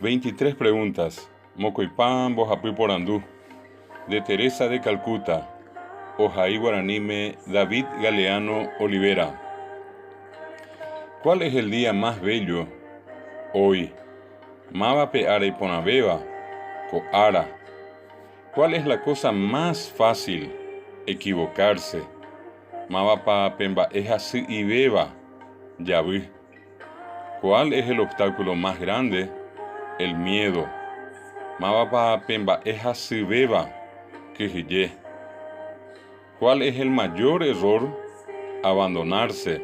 23 preguntas, mokõipa mbohapy porandu, de Teresa de Calcuta, ohai guaraníme David Galeano Olivera. ¿Cuál es el día más bello? Hoy. Máva pe ára iporãvéva? Ko ára. ¿Cuál es la cosa más fácil? Equivocarse. Mávapa pe mba'e hasy'ivéva? Javy. ¿Cuál es el obstáculo más grande? El miedo. Mávapa pe mba'e hasyvéva? Kyhyje. ¿Cuál es el mayor error? Abandonarse.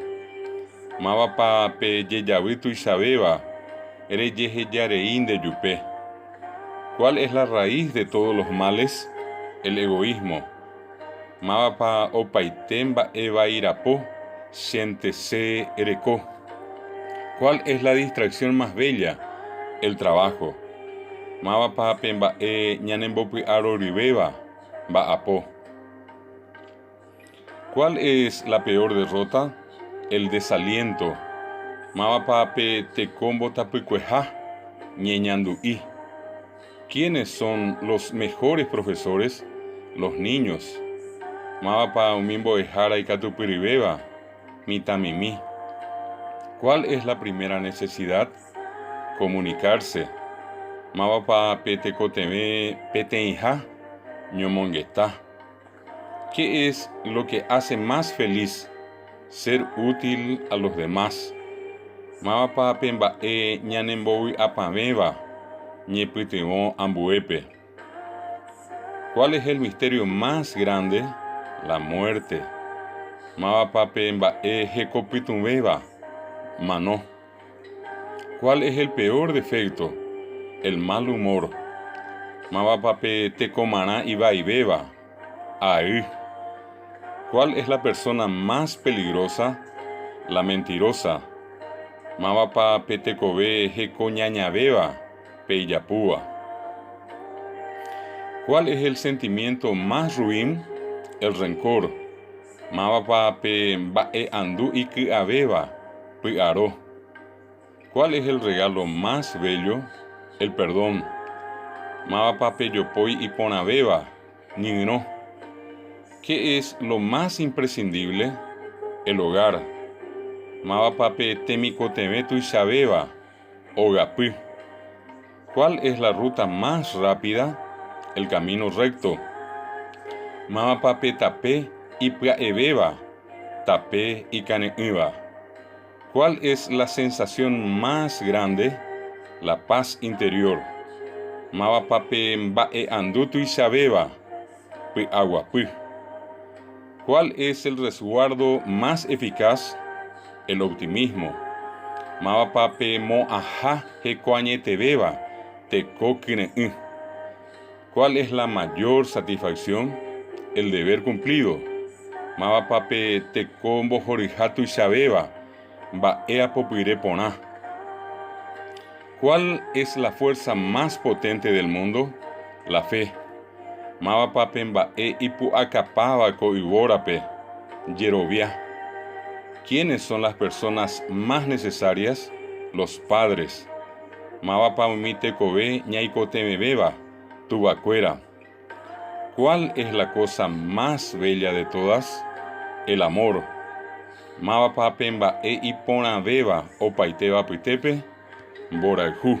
Mávapa pe jejavy tuichavéva? Rejehejarei ndejupe. ¿Cuál es la raíz de todos los males? El egoísmo. Mávapa opaite mba'e vai rapo, chentese reko. ¿Cuál es la distracción más bella? El trabajo. Mávapa pe mba'e ñanembopy'aroryvéva? Mba'apo. ¿Cuál es la peor derrota? El desaliento. Mávapa pe teko mbotapykueha? Ñeñandu'i. ¿Quiénes son los mejores profesores? Los niños. Mávapa umi mbo'ehára ikatupyryvéva? Mitãmimi. ¿Cuál es la primera necesidad? Comunicarse. Mávapa pe tekotevẽ peteĩha? Ñomongeta. ¿Qué es lo que hace más feliz? Ser útil a los demás. Mávapa pe mba'e ñanembovy'apavẽva ñepytyvõ ambuépe? ¿Cuál es el misterio más grande? La muerte. Mávapa pe mba'e hekopytũvéva? Mano. ¿Cuál es el peor defecto? El mal humor. Mávapa pe tekomarã ivaivéva? Ay. ¿Cuál es la persona más peligrosa? La mentirosa. Mávapa pe tekove hekoñañavéva? Pe ijapúva. ¿Cuál es el sentimiento más ruin? El rencor. Mávapa pe mba'e'andu iky'avéva? Py'aro. ¿Cuál es el regalo más bello? El perdón. Mávapa pe jopói iporãvéva? Ñyrõ. ¿Qué es lo más imprescindible? El hogar. Mávapa pe temikotevẽ tuichavéva? Ogapy. ¿Cuál es la ruta más rápida? El camino recto. Mávapa pe tape ipya'evéva? Tape ikane'ỹva. ¿Cuál es la sensación más grande? La paz interior. Mávapa pe mba'e'andu tuichavéva? Py'aguapy. ¿Cuál es el resguardo más eficaz? El optimismo. Mávapa pe mo'ãha hekoañetevéva? Teko kyre'ỹ. ¿Cuál es la mayor satisfacción? El deber cumplido. Mávapa pe teko mbohoryha tuichavéva? Mba'e apopyre porã. ¿Cuál es la fuerza más potente del mundo? La fe. Mávapa pe mba'e ipu'akapáva ko yvórape? Jerovia. ¿Quiénes son las personas más necesarias? Los padres. Mávapa umi tekove ñaikotevẽvéva? Tuvakuéra. ¿Cuál es la cosa más bella de todas? El amor. Mávapa pe mba'e iporãvéva opaitéva apytépe? Mborayhu.